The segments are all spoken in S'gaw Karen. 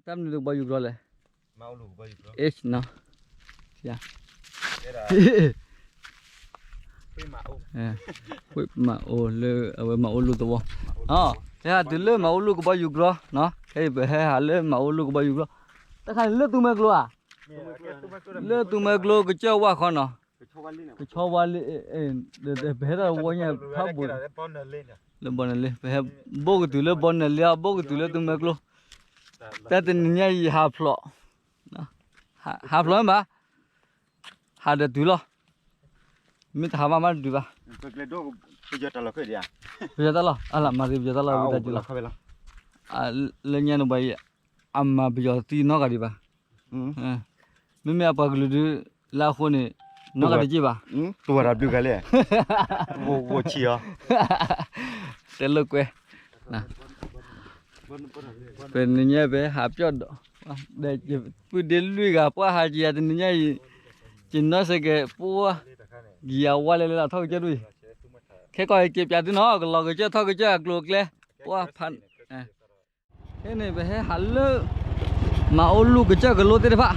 တၢ်မနုၤတကဘီယူၤကြီလဲၣ်, အ့ၣ်နီၤ, ဝ့ၢ်မၤအိၣ်လၢအဝဲမၤအိၣ်လူၢ်သဝီ, ဟဲဟးတုၤလၢမၤအိၣ်လူၢ်ကဘီယူၤကြီနီၤ, ခဲအံၤပဟဲဟးလၢမၤအိၣ်လူၢ်ကဘီယူၤကြီ, တၢ်ခါန့ၣ်လၢသူမွဲကျိဧါ, လၢသူမွဲကျိကစၢၢ်ဝၣ်ဃီနီၤ, ကဆီဝါလ့, ပဟဲတၢ်ဝီညါဖးဘူး, လၢဘီနလ့, ပဟဲဘိၣ်ကတုၤလၢဘီနလ့အီၤ ဘိၣ်ကတုၤလၢသူမွဲကျိ, တၢ်တနံၤညါအံၤဟးဖျိး, ဟးဖျိးမ့ၢ်ဘၣ်, ဟးဒီးတုၤလီၤ, မ့ၢ်တဟးမးမးတတုၤဘၣ်, ပယီၤတၢ်လီၤ, အလၢမၤသ့ပယီၤတၢ်လီၤဝံသးစူၤလီၤ, လၢညါန့ၣ်ဘၣ်အံၤ, အမၤပယီၤသံနီတဂၤဒံးဘၣ်, မ့မ့ၢ်အပှၤကလုာ်ဒုး, လၢအဃိန့ၣ်, နီတဂၤတက့ၢ်ဘၣ်, တဝၤတဘျုးဂၤလဲၣ်, ဝိဆံးအီၤ, တဲလိာ်ကွဲ, ပနံၤညါပဟးပၠီၣ်ဒီး, ဒီးပုၢ်ဒ့လွံၢ်ဂၤပှၢ်ဟးက့ၤယၤတနံၤညါအံၤ, ကနီၢ်စဲးကဲးပှၢ်, ကယၤဝါလဲၤလဲၤလီၤထီၣ်ကစၢၢ်ဒ်အံၤ, ခဲကီၢ်အံၤက့ၤပၠးသုနီၤ ကလီၤကစၢၢ်ထီၣ်ကစၢၢ်အကျိၤအကျဲ, ပှၢ်ဖး ခဲန့ၣ် ပဟဲဟးလၢ မၤအိၣ်လူၢ်ကစၢၢ်ကလိသ့ၣ်တဖၣ်,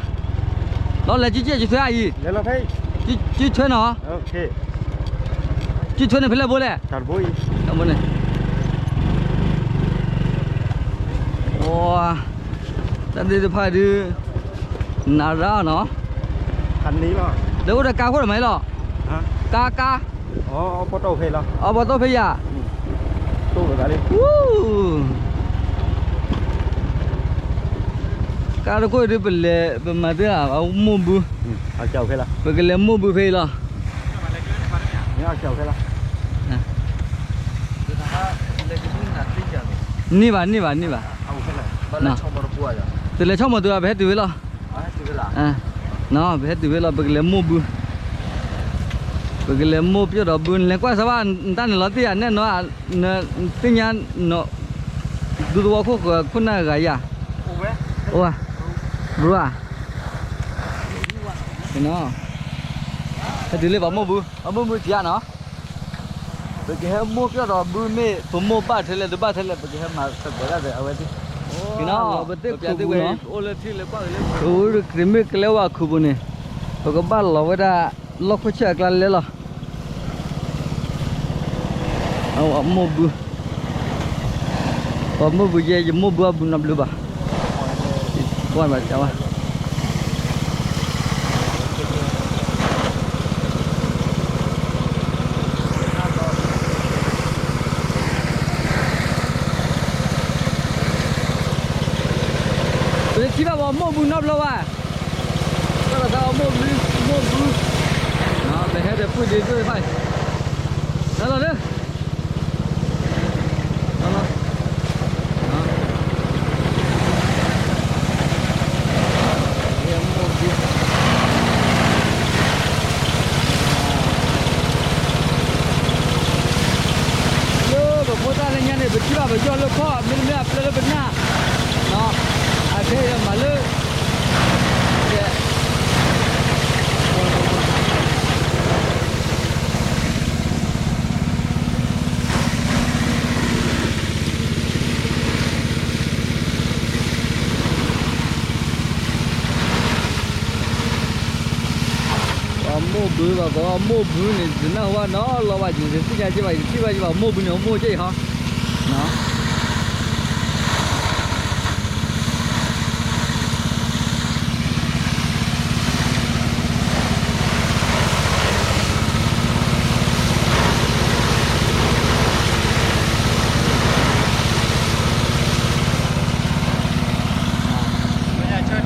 လီၤလဲၤကံကဲၢ်ကထွဲအံၤ, ကံထွဲနီၤ, ကံထွဲန့ၣ်ဖဲလဲၣ်ဘိလဲၣ်, န့ၣ်, တၢ်သ့ၣ်တဖၣ်ဒုး, နၤရၣ်နီၤ, ဒီးအိၣ်ဒီးကါခိၣ်တမၤအံၤလီၤ, ကါကါ, အီဘီတိၣ်ဖဲယၤ, ကါတခိၣ်ဒုးပလဲၤပမၤသ့ဧါ, မိၢ်ဘု, ပကလဲၤမိၢ်ဘုဖဲအံၤလီၤ, န့ၢ်ဘၣ်န့ၢ်ဘၣ်န့ၢ်ဘၣ်, တလဲၤဆီၣ်မီၤတုၤဘၣ် ပဟဲတုၤဖဲလီၤ, ပဟဲတုၤဖဲလီၤ ပကလဲၤမိၢ်ဘု, ပကလဲၤမိၢ်ပၠီၣ်ဒီးဘု နလဲၤကွၢ်စၢၤဘၣ် နတၢ်န့ၣ်လီၤတံၢ်ဧါ နဲၣ်နီၤ, နသ့ၣ်ညါ, ဒူသဝီခိၣ်ဃၢၤခိၣ်နၢ်ဂၤယၤ, အိၣ်, ဘြူၤဧါ, ဟဲတုၤလၢပှၤမိၢ်ဘု, ပှၤမိၢ်ဘုထံၣ်ဧါနီၤ, ပကဟဲမိၢ်ပၠီၣ်ဒီးဘုမ့ၢ် ပမိၢ်ဘၣ်ထဲလဲၣ် တဘၣ်ထဲလဲၣ် ပကဟဲမၤသကိးတၢ်ဒီးအဝဲသ့ၣ်, ပသ့ၣ်ခူပူၤနီၤ, ပအိၣ်လၢထံလၢပှၢ်လၢ ခူပူၤမ့ၢ်ကလဲၤဝဲခူပူၤန့ၣ်, ပကဘၣ်လီၤဝဲဒၣ် လီၢ်ခိၣ်ဆၢၣ်အကျါလဲလီၤ. အမိၢ်ဘု, ပမိၢ်ဘုယဲ ယမိၢ်ဘုအဘုနီတဘျုးဘၣ်, ကွၢ်ဘၣ်ကဝါ ပတထံၣ်ဘၣ်ပှၤမိၢ်ဘုနီတဘျီဘၣ်, တၢ်လီၤသးအမိၢ်ဘု, မိၢ်ဘု, ပဟဲဒီးပုၢ်ဒ့ဒိၣ်တဖၣ်, လၢလီၤလၢ လၢပဖိသၣ်လၢညါန့ၣ် ပထံၣ်ဘၣ်ပယီၢ်လၢခီၣ် မ့တမ့ၢ်အပျဲလၢပနၢ်, အခဲအံၤမၤလၢ ပှၤမိၢ်ဘုဘၣ် ပှၤမိၢ်ဘုန့ၣ် ယနၢ်ဟူဘၣ်နီတလီၤဘၣ် ယတသ့ၣ်ညါက့ဘၣ် ယတထံၣ်ဘၣ်က့ဘၣ် မိၢ်ဘုန့ၣ် မိၢ်က့ၢ်ဟီ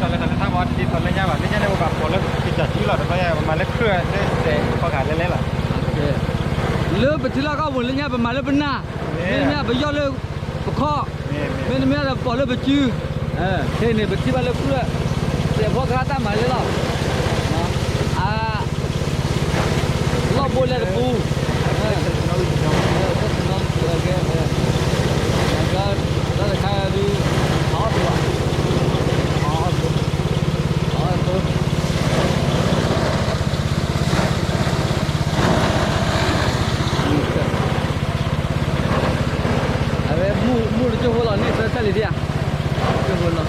လၢညါဆၢကတီၢ်လၢတၢ်လဲၤတၢ်ကီတဒ်သိးလၢညါဘၣ် လၢညါန့ၣ် ပဘၣ်ပိာ်လၢကစၢ်စုလီၤ တဘျီညါပမၤလၢခရၢၣ်လၢစဲးခီဂာ်လဲလဲလီၤ လၢပထံလီၢ်ကီၢ်ပူၤလၢညါပမၤလၢပနၢ် မ့တမ့ၢ်ပယီၢ်လၢပခီၣ် မ့တမ့ၢ်ဒီးပိာ်လၢပစု ခဲအံၤန့ၣ် ပထံၣ်ဘၣ်လၢခရၢၣ် စဲးဖီကဟၣ်တၢ်မၤလဲလီၤ အ လီၢ်ဘိလဲတပူၤ တၢ်တခါဒုး အီၣ်သိ အီၣ်သိ အဝဲမုၢ်တကၠိၢ်ဖိလီၤ န့ၢ်သၢဆၢလံၤဒံးဧါ ကၠိၢ်ဖိလီၤ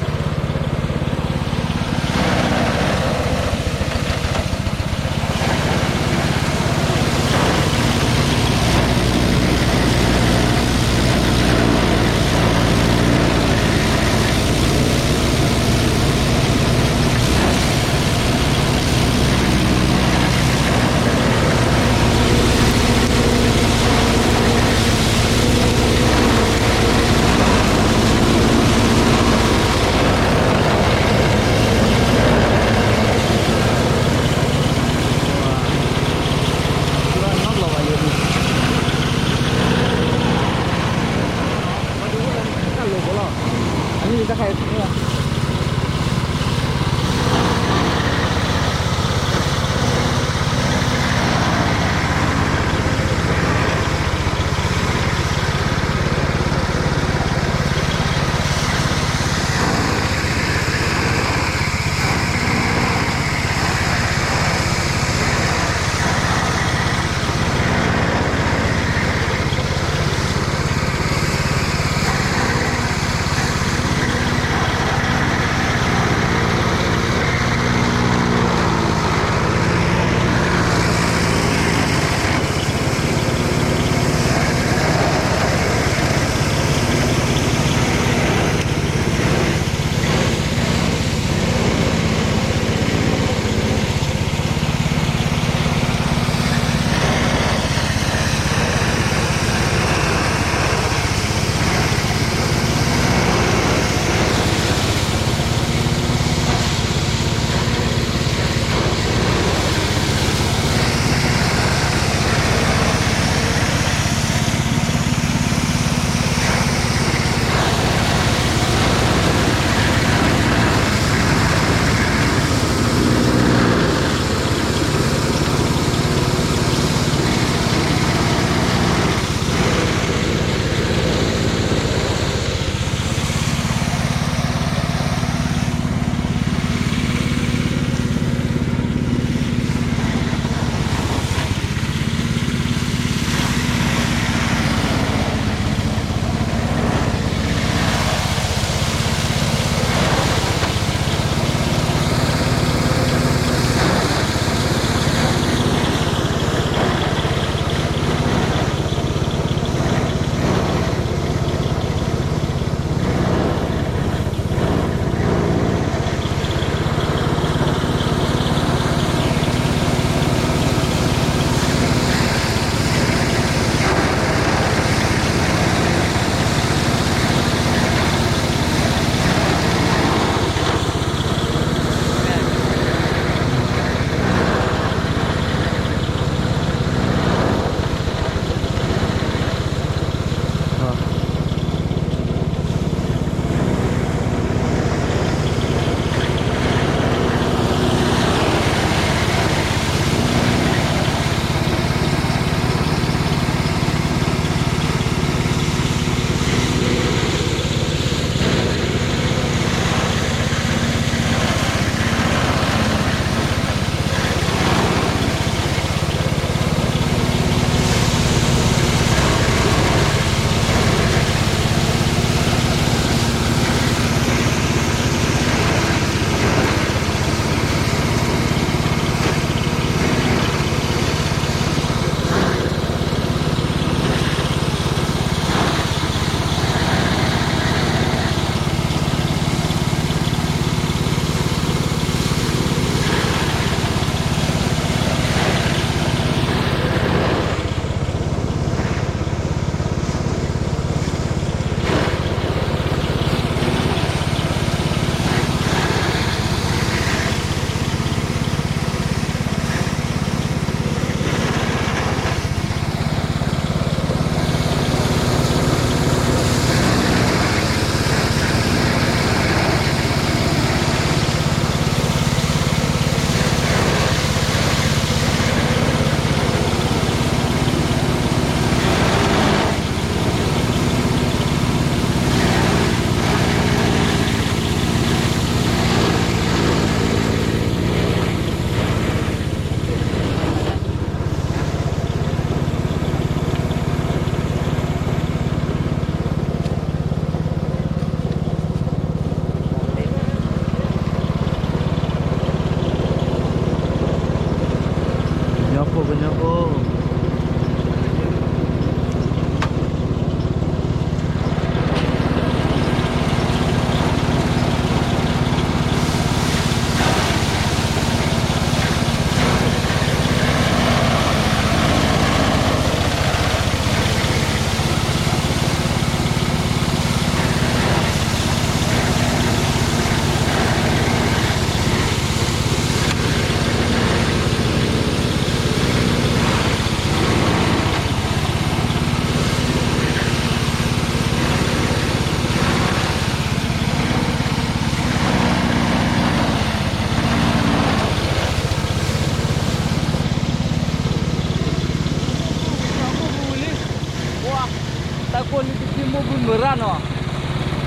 တၢ်ကိၢ်လံတထံၣ်မိၢ်ဘုမုာ်ရၣ်နီၤ,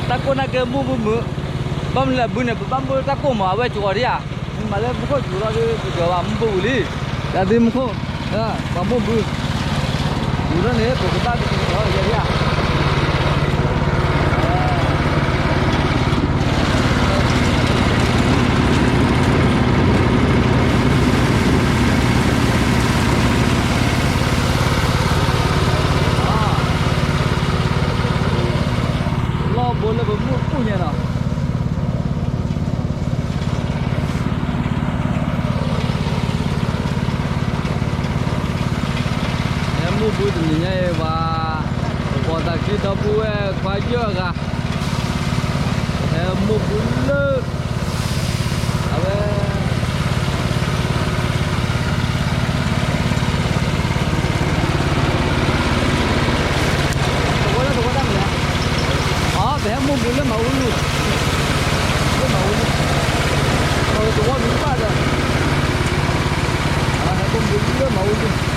တၢ်ကိၢ်နာ်က့မိၢ်ဘုမုာ်, ဘၣ်မနုၤလဲၣ်ဘုန့ၣ် ပဘၣ်မိၢ်လၢတၢ်ကိၢ်မး အဝဲကီၤဒံးဧါ, မ့ၢ်မၤလၢမူခိၣ်စူၤလီၤဒီး ပကီၤဘၣ်မိၢ်ဘုဝံၤလံ, တၢ်သ့မူခိၣ်, ပှၤမိၢ်ဘု, စူၤလီၤန့ၣ် ပကဘၣ်ကကီၤယဲဒံးဧါ. လီၢ်ဘိလၢပမုၢ်အိၣ်ညါနီၤ, ဟဲမိၢ်ဘုတနံၤညါအံၤဘၣ်, ပပိာ်သးခံဒီပုၢ်ဝဲၢ်ခွါယဲၢ်ဂၤ, ဟဲမိၢ်ဘုလၢ အဝဲ သဝီလၢသဝီတၢ်မနုၤလဲၣ်, အ ပဟဲမိၢ်ဘုလၢမၤအူလူၤ, လၢမၤအူလူၤ, သဝီမံၤဘၣ်ဒီး, ဟဲမိၢ်ဘုလၢမၤအူလူၤ.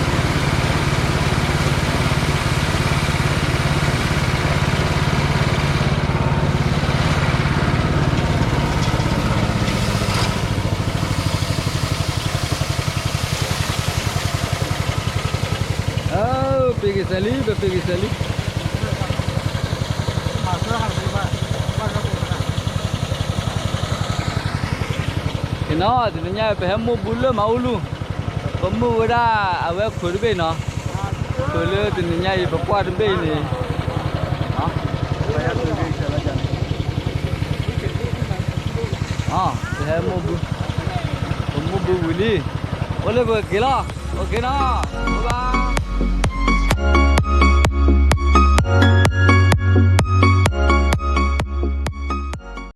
ပ့ၤက့ၤစဲးလံ, ပပ့ၤက့ၤစဲးလံ. က့ၤနီၤ, တနံၤညါပဟဲမိၢ်ဘုလၢမၤအူလူၤ, ပမုၢ်ဝဲဒၣ်အဝဲခိၣ်တဘ့ၣ်နီၤ, ခိၣ်လၢတနံၤညါအံၤပကွၢ်တဘ့ၣ်န့ၣ်, ပဟဲမိၢ်ဘု, ပမိၢ်ဘုဝံၤလံ, အိၣ်လၢပက့ၤလီၤ, အိၣ်က့ၤနီၤ, bye bye.